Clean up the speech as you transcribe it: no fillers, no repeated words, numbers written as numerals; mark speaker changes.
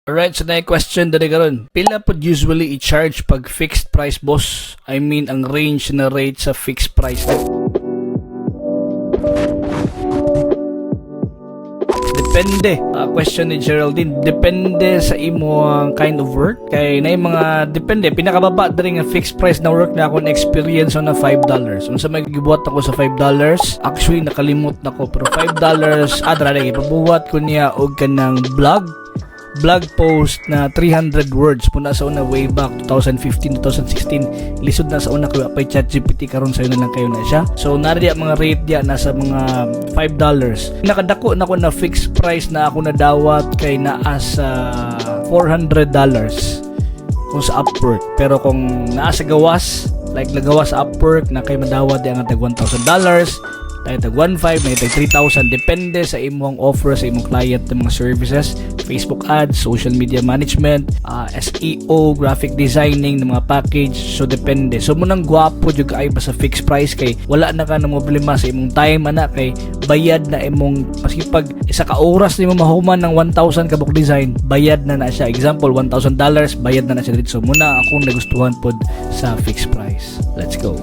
Speaker 1: Alright, so na question dali karon. Pila pod usually i-charge pag fixed price, boss? I mean, ang range na rate sa fixed price. Depende. Question ni Geraldine, depende sa imo ang kind of work. Kay na mga depende pinakababa diri nga fixed price na work na akong experience na $5. Unsa may gibuhat ako sa $5? Actually, nakalimot na ko, pero $5 adra lagi pabuhat ko niya og kanang blog post na 300 words muna sa una, way back 2015, 2016. Lisod na sa una kay pay ChatGPT. Karon sayo na lang kayo na siya. So nari mga rate diya nasa mga $5. Nakadako na ko na fixed price na ako nadawat kay naa sa $400 kung sa Upwork. Pero kung naa sa gawas, like nagawas sa Upwork na kay madawat di ang tag $1,000, tayo tag 1.5, may tag 3,000, depende sa imong offer sa imong client ng mga services, Facebook ads, social media management, SEO, graphic designing ng mga package. So depende. So munang gwapo jud kay ba sa fixed price kay wala na ka ng problema sa imong time ana, kay bayad na imong, maski pag isa ka oras nimo mahuman ng 1,000 ka book design, bayad na na siya. Example, $1,000, bayad na na siya dito. So muna akong nagustuhan pod sa fixed price. Let's go.